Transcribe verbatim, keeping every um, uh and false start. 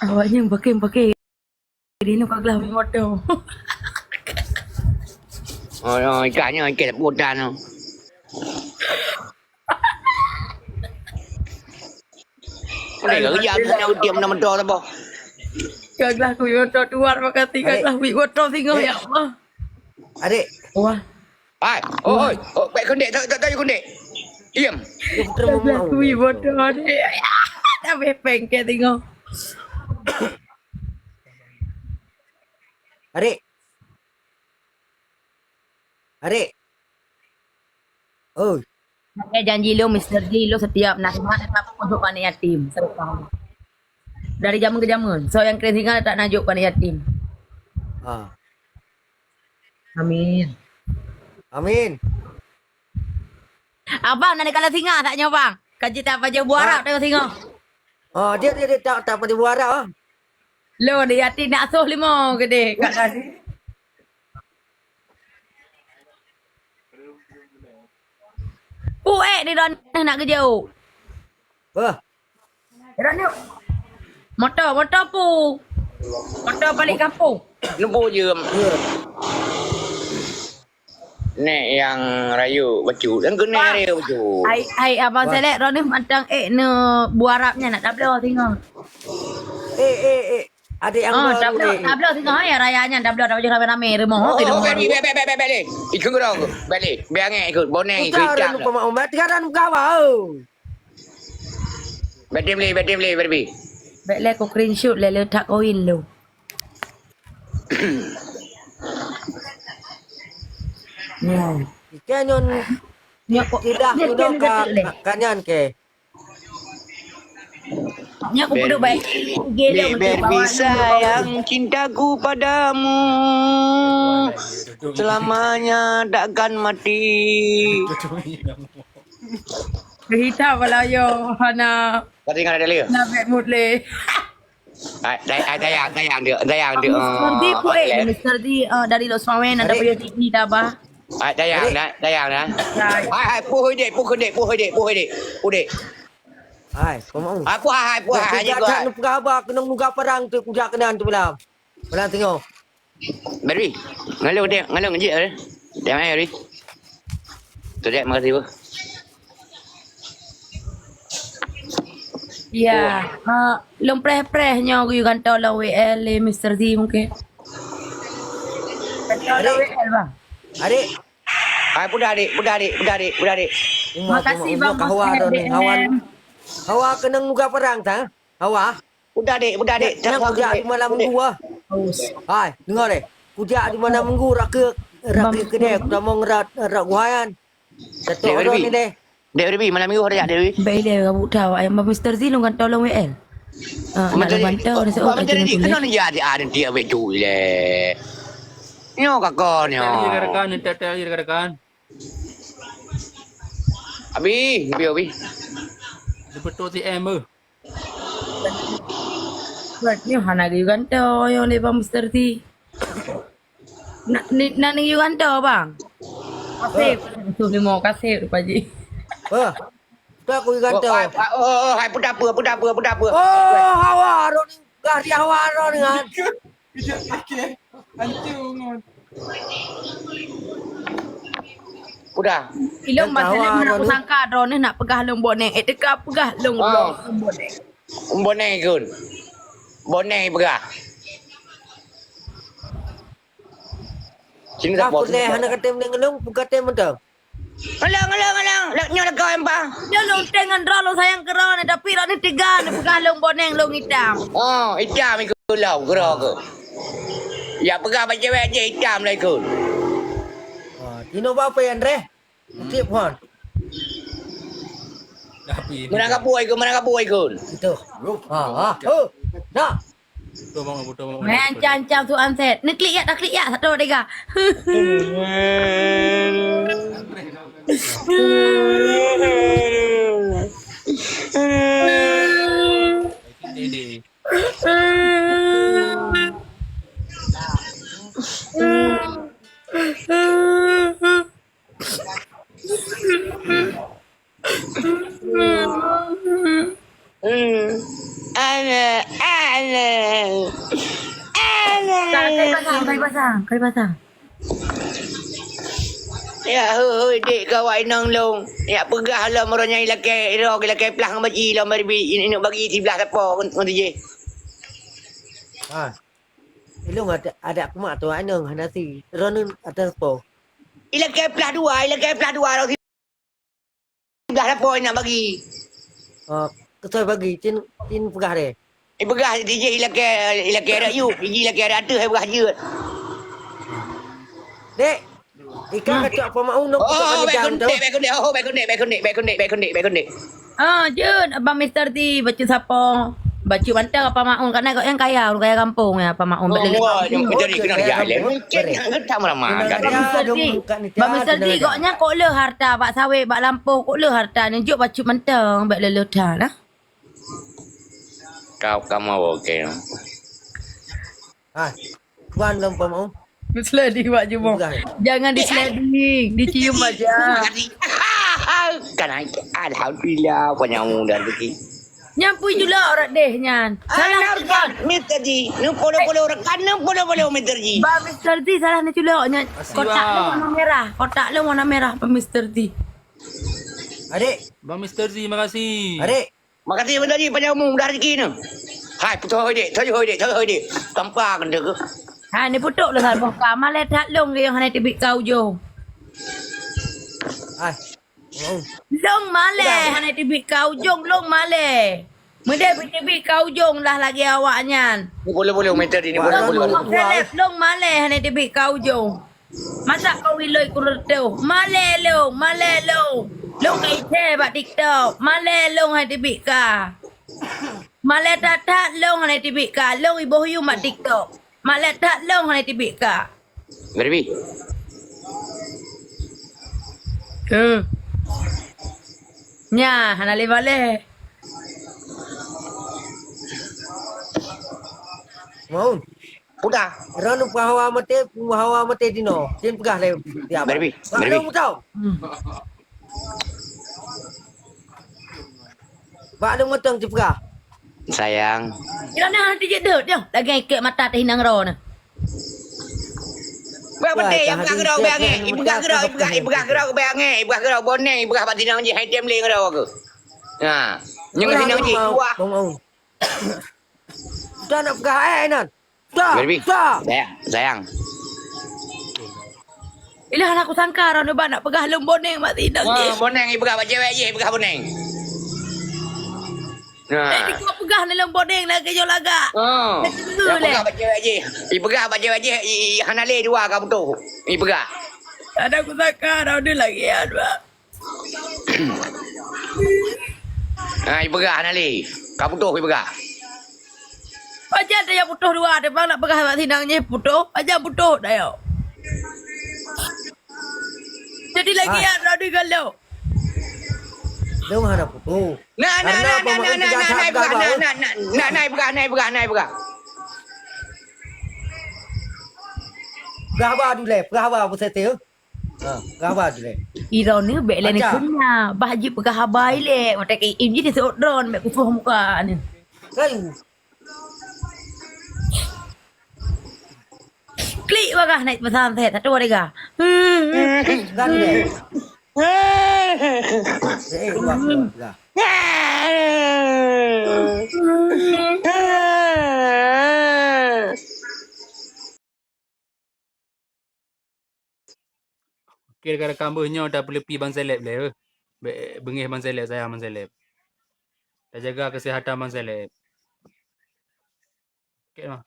Awak nyan pakai-pakai. Di nu ka glah moto. Oh, oh, ikan nyoe, ikan putan tu. Boleh ke kerja tu nak utim nama motor tu, boh? Ka glah kuwi moto tuan makasih, ka glah kuwi moto singoh, ya Allah. Adik. Wah. Hai, oi, oi, oh, baik kondek, tak, tak, tak kondek. Diam. Ka glah kuwi moto, adik. Dah bepeng ke singoh. Adik. Adik. Oi. Pakai janji lôn, Mister D, lôn setiap na semangat, tapi pojok aneuk yatim. Sedekah. Dari zaman ke zaman, soe nyang keren singa tak najuk aneuk yatim. Ha. Amin. Amin. Abang, nak dikala singa tak nyoe, Bang? Kaji tak pajoh buah Arab tengok singa. Oh, dia, dia, dia tak, tak pajoh buah Arab, ah. Lo, dia yatim nak soh lima ke deh, kat tadi. Pu ék di don nak geujaweueb. Bah. Moto, moto pu. Moto balik kampung. Lebu je. Nek nyang rayu bacut, nyang keuneuk rayu bacut. Hai, hai, Abang Selek, droeneuh mantong ék neu buah Arab nyan nak tabloe singoh. Eh, eh, eh. Adik yang baru tabloe, eh. Tabloe singoh ya raya nyan, tabloe, tabloe ramé-ramé rumoh. Oh, balik, balik, balik, balik. Ikut orang, balik. Biar ngek ikut, boneng ikut. Tiga orang pemain, tiga orang gawa, oh. Batim le, batim le, Barbie. Bèk lé ku screenshot lé, leutak koin lu. Nyoe. Ike nyon. Nyoe kok, tidak nyoe udah ka, ka nyan ke. Nyoe ku peuduek baik. Barbie, Barbie sayang, cintaku padamu selamanya takkan mati. Geuhita balayo hana. Tadi ngan ada lé. Na bèk mut lé. Ai, ai, ai, tayang, tayang dia, tayang dia. Mister D pun, eh, Mister D, eh, dari Lok Sumawe, ada punya T V dah, bah. Ai, tayang dah, tayang dah. Ai, ai, puh dek, puh dek, puh dek, puh dek, puh dek. Ai, kau mau? Ai, puh, ai, puh, ai, ni kuat. Peugah haba keunong nuga parang tu, kujak keunan tu malam. Malam tengok. Barbie, ngalung dia, ngalung jih, eh. Jangan, Barbie. Terjadi, makasih, Bu. Ya, ha, lôn preh-preh nyoe geuyue gantoe lôn W L lé Mister Z mungkin. Gantoe lôn W L, Bang. Adik. Hai, peugah, Dik, peugah, Dik, peugah, Dik, peugah, Dik. Makasih, Bang, hawa, hawa keunong nuga parang, ta? Hawa. Udah, Dek, udah, Dek. Nyang kujak di malam minggu, ah. Hai, deungoe deh. Kujak di malam minggu, raka, raka keudè, kutamong rat, rat guhaian. Dek Rebi. Dek Rebi, malam minggu ada jak, Dek Rebi? Baik deh, kamu tahu, ayam Mister Z nunggu tolong W L. Ah, nak bantu, ada seorang aja nak tulis. Kenapa dia ada dia baik tu le? Nyo kakak nyo. Tadi rekan, tadi rekan. Abi, abi, abi. Dia betul si M, eh. Buat nyoe hana geuyue gantoe nyoe lé Bang Mister T. Nak, ni, nak neuyue gantoe, Bang? Kaseb, tuh limo kaseb, Pak Haji. Hah? Peue kujeuet gantoe? Oh, oh, oh, hai, peue dapeu, peue dapeu, peue dapeu. Oh, hawa, Roni. Gah di hawa, Roni, kan? Kejap sikit. Hancur ngon. Udah. Ilong masalah nak sangka droeneuh nak peugah lôn boneng. Eh, teuka peugah lôn boneng. Boneng ikun. Boneng peugah. Sini tak bos. Hana katem neng lôn, buka tem mantap. Ngalong, ngalong, ngalong. Lak nyoe lakoe em, Bang. Nyoe lôn teng ngon droe lôn sayang keu droe, tapi droeneuh teuga neupeugah lôn boneng lôn itam. Oh, itam ikeu lôn, keudroe keuh. Ya peugah bak cewek je itam lah ikeu. Ah, tinoe bak apa, Andre? Tip hon. Meunang kapue ikeu, meunang kapue ikeu. Itu. Ha, ha. Oh. Dah. Main ancam-ancam tu anset. Ni klik yak, dah klik yak. Satu, tiga. Ana, ana, ana. Ka, ka dipasang, ka dipasang, ka dipasang. Ya, hoi, hoi, dek, kawai nong long. Ya, peugah lom, uroe nyan ilakèe, ilakèe plah ngon baji lom, bari bi, ini, ini bagi siblah sapo ngon, ngon tijih. Ha. Ilong ada, ada kumat tu, anong hana si. Ronin ada sapo. Ilakèe plah dua, ilakèe plah dua, roh Dah lapoe nak bagi. Oh, keusoi bagi, cin, cin peugah deh. Eh, peugah dijih ilakèe, ilakèe rakyat, iji ilakèe rakyat, hai peugah jeuet. Dek, ikan kacok pemaung dong. Oh, baik kondek, baik kondek, oh, baik kondek, baik kondek, baik kondek, baik kondek, baik kondek. Ah, jeuet, Abang Mister T, bacut sapo? Bacut mantong Apa Maun, karena gobnyan kaya, ureueng kaya gampông ya, Apa Maun. Oh, bak leleh. Wah, yang menjadi kenal ya, le. Mungkin yang kita meramah, kan? Bang Mister T, Bang Mister T, gobnyan kok le harta, bak sawét, bak lampôh, kok le harta, neujok bacut mantong, bak leleh that, nah. Kau, kamu oke. Ah, wan lom pamaung. Sliding bak jumong. Jangan di sliding, dicium aja. Kan, alhamdulillah, panyamu dah rezeki. Nyan pui julok rot deh nyan. Salah Mister G. Nu polo-polo rekan, nu polo-polo Mister G. Ba Mister G salah neuculok nyan. Kotak lôn warna merah, kotak lôn warna merah ba Mister G. Adik. Bang Mister Z, makasih. Adik. Makasih Mister Z, panjang umur, mudah rezeki ni. Hai, putoh hoi dek, toh hoi dek, toh hoi dek. Tampa kena ke. Ha, ni putok lah salah boh ka. Malèe that lôn ke nyang hana teubiet ka ujong. Hai. Lôn malèe hana teubiet ka ujong, lôn malèe. Meudeh teubiet ka ujong lah lagèe awaknyan. Boleh, boleh, meter ini, boleh, boleh, boleh. Lôn malèe hana teubiet ka ujong. Masa kau wiloi kureutôh? Malèe lôn, malèe lôn. Lôn ka icè bak TikTok. Malèe lôn hai teubiet ka. Malèe that-that lôn hai teubiet ka. Lôn iboh yum bak TikTok. Malèe that lôn hai teubiet ka. Berbi. Eh. Nya, hana lé malèe. Maun. Peugah. Droeneuh peuhawa maté, peuhawa maté dinoe. Cen peugah lé tiap. Barbie, Barbie. Bak lôn mantong cen peugah. Sayang. Droeneuh hana tijeuet deuh, nyoe lagèe ikèt mata teuhinang droeneuh. Peugah maté, ipeugah keudroe ubé angèe, ipeugah keudroe, ipeugah, ipeugah keudroe ubé angèe, ipeugah keudroe boneng, ipeugah bak teuhinang jih, hai tem lé keudroe keuh. Ha. Nyoe teuhinang jih, wah. Dah nak peugah, eh, nan. Dah, Barbie, dah. Sayang, sayang. Ilah hana kusangka droeneuh ba nak peugah lôn boneng bak sidang jih. Wah, boneng ipeugah bak cewek jih, ipeugah boneng. Nah. Eh, dikeu peugah lôn boneng lagèe nyoe lagak. Oh. Ipeugah bak cewek jih. Ipeugah bak cewek jih, i, i, hana lé dua ka butoh. Ipeugah. Hana kusangka droeneuh lagèe nyan, Bang. Ha, ipeugah hana lé. Ka butoh ipeugah. Pajan tayue butoh dua, teuma nak peugah bak sidang jih butoh, pajan butoh tayue. Jadi lagèe nyan droeneuh galak. Lôn hana butoh. Nah, nah, nah, ipeugah, nah, ipeugah, nah, ipeugah. Peugah haba dulé, peugah haba peuseuti. Ha, peugah haba dulé. Droeneuh bèk lé neukeuna, bah jeuet peugah haba ilèe, watèe keu im jih diseuôt droeneuh bèk kusoh muka neuh. Kan? Klik bagah naik pesan saya, satu, dua, tiga. Kan deh. Eh, wah, wah, wah. Oke, rekan-rekan, beuh nyoe tapeuleupi Bang Seleb lé, beuh. Be-, beungéh Bang Seleb, sayang Bang Seleb. Tajaga keuseuhatan Bang Seleb. Oke, mah.